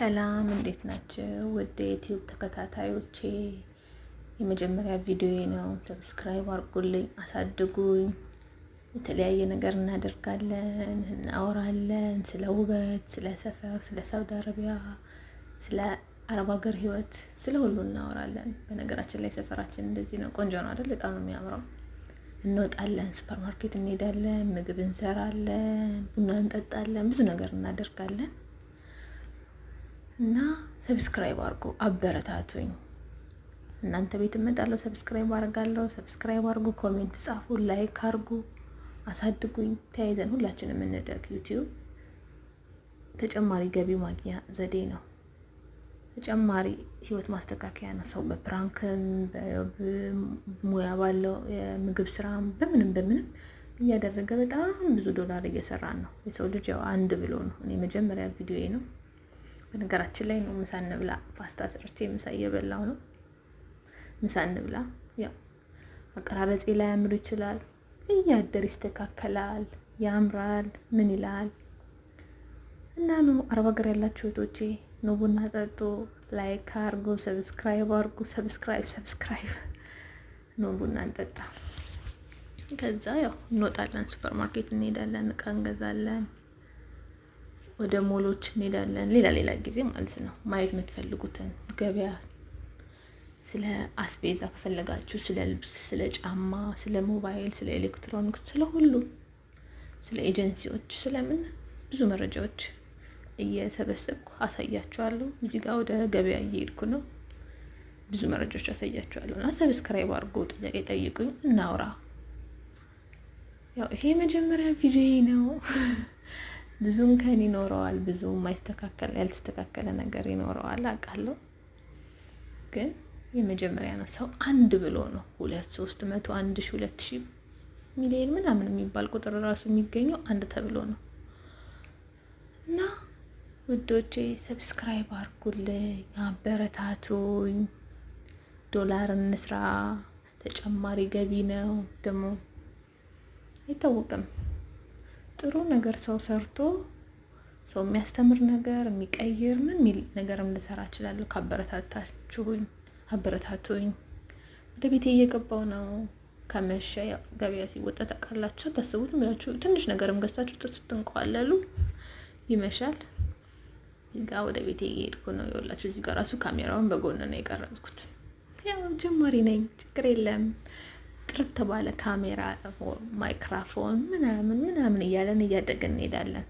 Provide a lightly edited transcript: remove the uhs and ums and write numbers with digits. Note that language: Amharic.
ሰላም እንዴት ናችሁ? ውድ የዩቲዩብ ተከታታዮቼ፣ የመጀመሪያ ቪዲዮ ነው። Subscribe አድርጉልኝ፣ አሳድጉኝ። የተለያየ ነገር እናደርጋለን፣ እናወራለን ስለ ውበት፣ ስለ ሰፈር፣ ስለ ሳውዲ አረቢያ፣ ስለ አረብ ሀገር ህይወት፣ ስለ ሁሉ እናወራለን። በነገራችን ላይ ሰፈራችን እንደዚህ ነው። ቆንጆ ነው አይደል? በጣም ነው የሚያምረው። እንወጣለን፣ ሱፐር ማርኬት እንሄዳለን፣ ምግብ እንሰራለን፣ ቡና እንጠጣለን፣ ብዙ ነገር እናደርጋለን። እና subscribe አድርጉ፣ አበረታቱኝ። እናንተ ቤት እመጣለሁ፣ subscribe አድርጋለሁ። Subscribe አድርጉ፣ comment ጻፉ፣ like አድርጉ፣ አሳድጉኝ። ተያይዘን ሁላችንም እንደግ። ዩቲዩብ ተጨማሪ ገቢ ማግኛ ዘዴ ነው። ተጨማሪ ህይወት ማስተካከያ ነው። ሰው በ prank ም፣ በሙያ ባለው የምግብ ስራም፣ በምንም በምንም እያደረገ በጣም ብዙ ዶላር እየሰራ ነው። የሰው ልጅ ያው አንድ ብሎ ነው። እኔ መጀመሪያ ቪዲዮ ነው። በነገራችን ላይ ነው፣ ምሳ እንብላ። ፓስታ ሰርቼ ምሳ እየበላው ነው። ምሳ እንብላ። ያው አቀራረጼ ላይ ያምር ይችላል፣ እያደር ይስተካከላል፣ ያምራል። ምን ይላል እና ኑ አረብ ሀገር ያላችሁ እህቶቼ ኑ ቡና ጠጡ፣ like አርጉ፣ subscribe አርጉ፣ subscribe subscribe። ኑ ቡና እንጠጣ። ከዛ ያው እንወጣለን፣ ሱፐር ማርኬት እንሄዳለን፣ እቃ እንገዛለን፣ ወደ ሞሎች እንሄዳለን። ሌላ ሌላ ጊዜ ማለት ነው። ማየት የምትፈልጉትን ገበያ፣ ስለ አስቤዛ ከፈለጋችሁ፣ ስለ ልብስ፣ ስለ ጫማ፣ ስለ ሞባይል፣ ስለ ኤሌክትሮኒክስ፣ ስለ ሁሉ፣ ስለ ኤጀንሲዎች፣ ስለምን ብዙ መረጃዎች እየሰበሰብኩ አሳያችኋለሁ። እዚህ ጋር ወደ ገበያ እየሄድኩ ነው። ብዙ መረጃዎች አሳያችኋለሁ እና subscribe አድርጎ ጥያቄ ጠይቁኝ፣ እናውራ። ያው ይሄ የመጀመሪያ ቪዲዮ ነው። ብዙ እንከን ይኖረዋል፣ ብዙ የማይስተካከል ያልተስተካከለ ነገር ይኖረዋል አውቃለሁ። ግን የመጀመሪያ ነው። ሰው አንድ ብሎ ነው 200፣ 300፣ 1000፣ 2000 ሚሊዮን ምናምን የሚባል ቁጥር ራሱ የሚገኘው አንድ ተብሎ ነው። እና ውዶቼ subscribe አድርጉልኝ፣ አበረታቱኝ። ዶላር እንስራ፣ ተጨማሪ ገቢ ነው ደግሞ አይታወቅም። ጥሩ ነገር ሰው ሰርቶ ሰው የሚያስተምር ነገር፣ የሚቀይር ምን የሚል ነገርም ልሰራ እችላለሁ። ካበረታታችሁኝ፣ አበረታቱኝ። ወደ ቤቴ እየገባው ነው። ከመሸ ገበያ ሲወጣ ታውቃላችሁ፣ ሳታስቡት ብላችሁ ትንሽ ነገርም ገዝታችሁ ስትንቀዋለሉ ይመሻል። እዚህ ጋር ወደ ቤቴ እየሄድኩ ነው። ይኸውላችሁ እዚህ ጋር ራሱ ካሜራውን በጎን ነው የቀረጽኩት። ያው ጀማሪ ነኝ፣ ችግር የለም። ጥርት ባለ ካሜራ፣ ማይክራፎን ምናምን ምናምን እያለን እያደግን እንሄዳለን።